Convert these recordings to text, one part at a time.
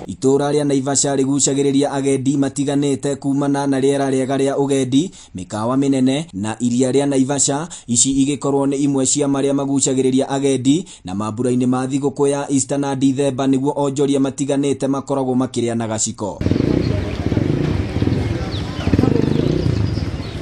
Itũũra rĩa Naivasha rĩgucagĩrĩria agendi matiganĩte kumana na rĩera rĩega rĩa ũgendi, mĩkawa mĩnene na iria rĩa Naivasha. Ici igĩkorwo nĩ imwe cia marĩa magucagĩrĩria agendi na mambura-inĩ ma thigũkũ ya Easter na Dithemba nĩguo onjoria matiganĩte makoragwo makĩrĩa na gaciko.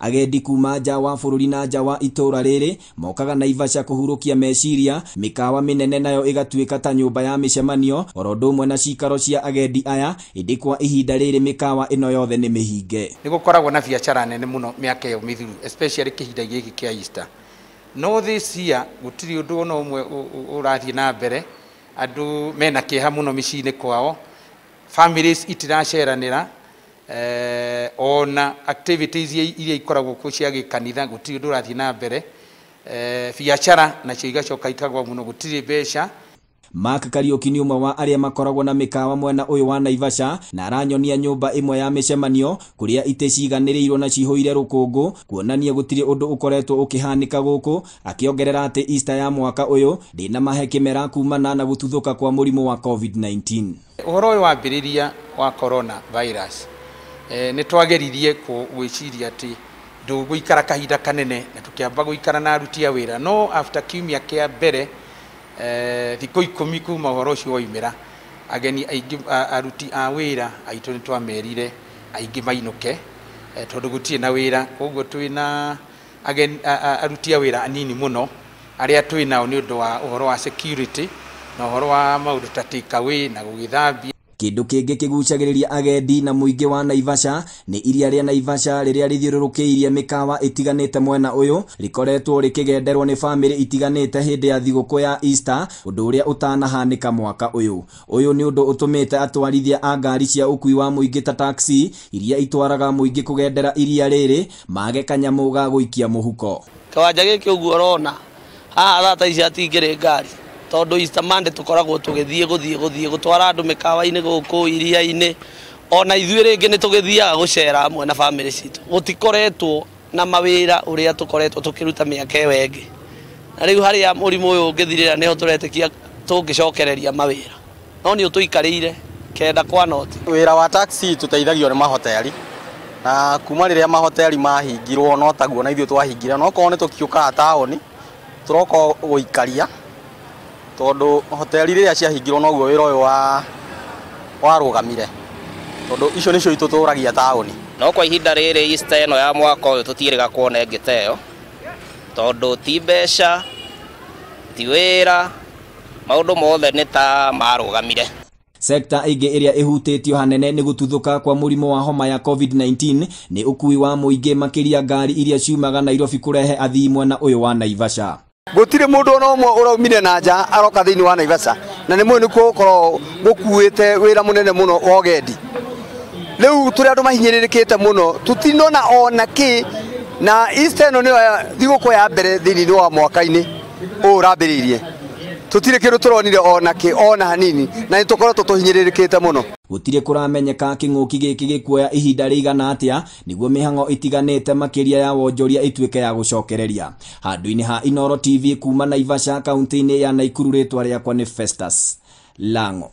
Agendi kuma nja wa bũrũri na nja wa itũũra rĩrĩ mokaga Naivasha kũhurũkia meciria, mĩkawa mĩnene nayo ĩgatuĩka ta nyũmba ya mĩcemanio oro ũndũ ũmwe na cikaro cia agendi aya, ĩndĩ kwa ihinda rĩrĩ mĩkawa ĩno yothe nĩ mĩhinge. Nĩ gũkoragwo na biacara nene mũno mĩaka ĩyo mĩthiru, especially kĩhinda gĩkĩ kĩa Easter. No this year gũtirĩ ũndũ ona ũmwe ũrathiĩ na mbere, andũ mena kĩeha mũno mĩciĩ-inĩ kwao, families itiraceranĩra, ona activities iria ikoragwo kuo cia gĩkanitha gũtirĩ ũndũ ũrathiĩ na mbere, biacara nacio igacoka ikagwa mũno, gũtirĩ mbeca. Mark Kariuki nĩ ũmwe wa arĩa makoragwo na mĩkawa mwena ũyũ wa Naivasha na aranyonia nyũmba ĩmwe ya mĩcemanio kũrĩa itĩ ciganĩrĩirwo na cihũire rũkũngũ kuonania gũtirĩ ũndũ ũkoretwo ũkĩhanĩka gũkũ, akĩongerera atĩ Easter ya mwaka ũyũ ndĩnamahe kĩmera kumana na gũtuthũka kwa mũrimũ wa COVID-19. Ũhoro ũyũ wambĩrĩria wa corona virus, nĩ twageririe gwĩciria atĩ ndũgũikara kahinda kanene na tũkĩamba gũikara na aruti a wĩra, no after kiumia kĩa mbere, thikũ 10 kuma ũhoro ũcio woimĩra, ageni aingĩ, aruti a wĩra aitũ nĩ twamerire aingĩ mainũke, tondũ gũtirĩ na wĩra. Koguo twĩna ageni, aruti a wĩra anini mũno arĩa twĩ nao nĩ ũndũ wa ũhoro wa security na ũhoro wa maũndũ ta take away na gũgĩthambia. Kĩndũ kĩngĩ kĩgucagĩrĩria agendi na mũingĩ wa Naivasha nĩ iria rĩa Naivasha rĩrĩa rĩthiũrũrũkĩirie mĩkawa ĩtiganĩte mwena ũyũ, rĩkoretwo rĩkĩgenderwo nĩ bamĩrĩ itiganĩte hĩndĩ ya thigũkũ ya Easter, ũndũ ũrĩa ũtanahanĩka mwaka ũyũ. Ũyũ nĩ ũndũ ũtũmĩte atwarithia a ngari cia ũkuui wa mũingĩ ta taxi iria itwaraga mũingĩ kũgendera iria rĩrĩ mage kanyamũ ga gũikia mũhuko. Kĩwanja gĩkĩ ũguo ũrona haha thaa ta ici hatingĩrĩ ngari, tondũ Easter Monday tũkoragwo tũgĩthiĩ gũthiĩ gũthiĩ gũtwara andũ mĩkawa-inĩ gũkũ iria-inĩ, ona ithuĩ rĩngĩ nĩ tũgĩthiaga gũcera hamwe na bamĩrĩ citũ. Gũtikoretwo na mawĩra ũrĩa tũkoretwo tũkĩruta mĩaka ĩyo ĩngĩ, na rĩu harĩa mũrimũ ũyũ ũngĩthirĩra nĩho tũretĩkia tũngĩcokereria mawĩra, no nĩ ũtũikarĩire kenda kwa noti. Wĩra wa taxi tũteithagio nĩ mahoteli, na kuma rĩrĩa mahoteli mahingirwo no taguo na ithuĩ twahingire, no korwo nĩ tũkiũkaga taũni tũroka gũikaria, tondũ hoteli rĩrĩa ciahingirwo noguo wĩra ũyũ warũgamire, tondũ icio nĩcio itũtũragia taũni. No kwa ihinda rĩrĩ Easter ĩno ya mwaka ũyũ tũtiĩrĩga kuona ĩngĩ ta ĩyo, tondũ ti mbeca, ti wĩra, maũndũ mothe nĩ ta marũgamire. Sekta ĩngĩ ĩrĩa ĩhutĩtio hanene nĩ gũtuthũka kwa mũrimũ wa homa ya COVID-19 nĩ ũkuui wa mũingĩ, makĩria ngari iria ciumaga Nairobi kũrehe athii mwena ũyũ wa Naivasha. Gũtirĩ mũndũ ona ũmwe ũraumire na nja aroka thĩinĩ wa Naivasha, na nĩ mũĩ nĩkuo gũkorwo gũkuĩte wĩra mũnene mũno wa ũgendi. Rĩu tũrĩ andũ mahinyĩrĩrĩkĩte mũno, tũtinona ona kĩ, na Easter ĩno nĩyo thigũkũ ya mbere thĩinĩ wa mwaka-inĩ ũyũ ũrambĩrĩirie. Tũtirĩ kĩndũ tũronire ona kĩ ona hanini, na nĩ tũkoretwo tũhinyĩrĩrĩkĩte mũno. Gũtirĩ kũramenyeka kĩng'ũki gĩkĩ gĩkuoya ihinda rĩigana atĩa nĩguo mĩhang'o ĩtiganĩte makĩria ya wonjoria ĩtuĩke ya gũcokereria. Handũ-inĩ ha Inooro TV kuma Naivasha kaunti-inĩ ya Naikuru, rĩtwa rĩakwa nĩ Festus Lango.